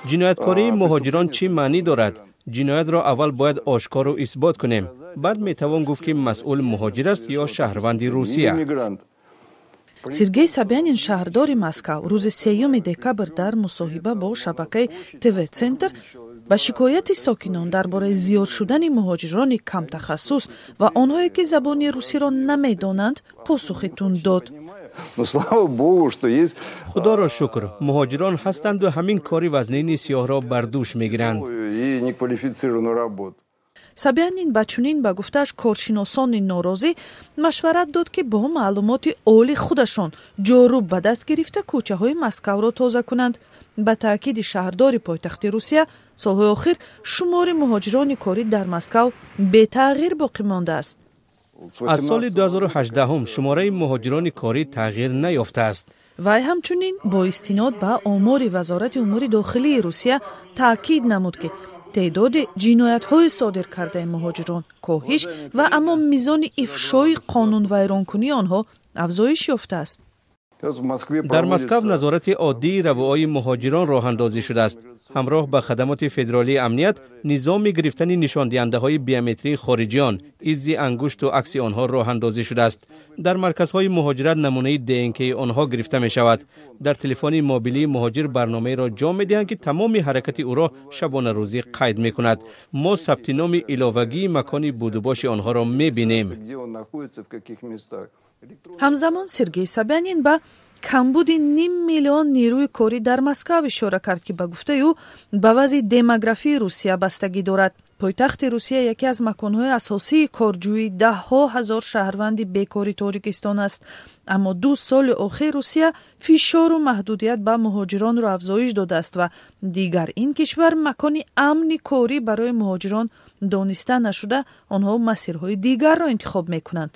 Ҷинояткории муҳоҷирон чӣ маънӣ дорад? Ҷиноятро аввал бояд ошкору исбот кунем, баъд метавон гуфт, ки масъул муҳоҷир аст ё шаҳрванди Русия. Сергей Собянин, шаҳрдори Москав, рӯзи 3 декабр дар мусоҳиба бо шабакаи ТВ Центр ба шикояти сокинон дар бораи зиёд шудани муҳоҷирони камтахассус ва онҳое, ки забони русиро намедонанд, посухи тунд дод. Но слава богу, что есть. Худоро шукр, муҳоҷирон ҳастанду ҳамин кори вазнини сиёҳро бар дӯш мегиранд. И неквалифицированную работу. Собянин ба чунин, ба гуфтааш, коршиносони норозӣ машварат дод, ки бо маълумоти олӣ худашон ҷоруб ба даст гирифта, кӯчаҳои Москавро тоза кунанд. Ба таъкиди шаҳрдори пойтахти Русия, солҳои охир шумори муҳоҷирони корӣ дар Москав бетағйир боқӣ мондааст. Аз соли 2018 шумораи муҳоҷирони корӣ тағйир наёфтааст. Вай ҳамчунин бо истинод ба омори Вазорати умури дохилии Русия таъкид намуд, ки теъдоди ҷиноятҳои содир кардаи муҳоҷирон коҳиш ва аммо мизони ифшои қонунвайронкунии онҳо афзоиш ёфтааст. Дар Москав назорати оддии равоаи муҳоҷирон роҳандозӣ шудааст. Ҳамроҳ ба хадамоти федералии амният низоми гирифтани нишондиҳандаҳои биометрии хориҷиён, изи ангушту акси онҳо роҳандозӣ шудааст. Дар марказҳои муҳоҷират намунаи ДНКи онҳо гирифта мешавад. Дар телефони мобилии муҳоҷир барномаеро ҷо медиҳанд, ки тамоми ҳаракати ӯро шабонарӯзӣ қайд мекунад. Мо сабти номи иловагии макони будубоши онҳоро мебинем. Ҳамзамон Сергей Собянин ба камбуди ним миллион нерӯи корӣ дар Москав ишора кард, ки ба гуфтаи ӯ ба вазъи демографии Русия бастагӣ дорад. Пойтахти Русия яке аз маконҳои асосии корҷӯии даҳҳо ҳазор шаҳрванди бекори Тоҷикистон аст, аммо 2 соли охир Русия фишору маҳдудият ба муҳоҷиронро афзоиш додааст ва дигар ин кишвар макони амни корӣ барои муҳоҷирон дониста нашуда, онҳо масирҳои дигарро интихоб мекунанд.